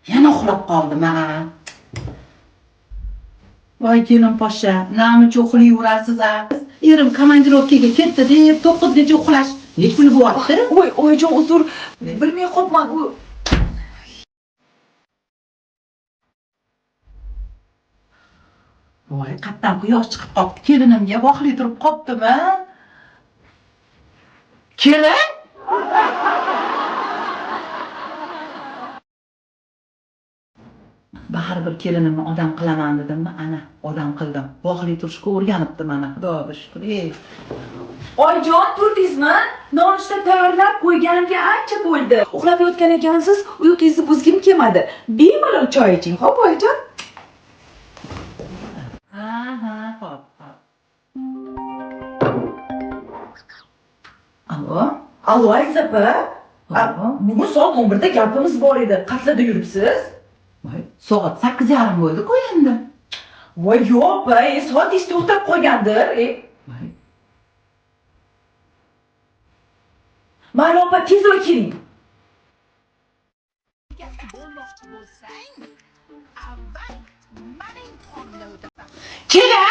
Yana uxlab qoldim a. Voy kelin poshsha, namicha uxlayverasiz a? Erim komandirovkaga ketdi deb 9gacha uxlash necha kun bo'lyapti? Voy, oyijon, uzr, bilmay qolibman. U Voy, qatdan quyosh chiqib qolibdi. Kelinimga vohli turib qolibdimi? Kelin? Baribir kelinimni odam qilaman dedimmi? Ana, odam qildim. Vohli turishga o'rganibdi mana, Xudoga shukr. Ey. Oyijon, turdingizmi? Nonushta tayyorlab qo'yganimga ancha bo'ldi. Uxlab yotgan ekansiz, uyqungizni buzgim kelmadi. Bemalol choy iching, xo'p, oyijon? Ha, ha, xo'p, xo'p. Allo? Allo, Aziz opa. Allo? Bugun soat 11da gapimiz bor edi. Qatlarda yuribsiz? Voy, soat 8:30 bo'ldi-ku endi. Voy, yo'q, opa, soatingiz to'xtab qolgandir. Voy, Mayli opa, tezroq keling. Kelin!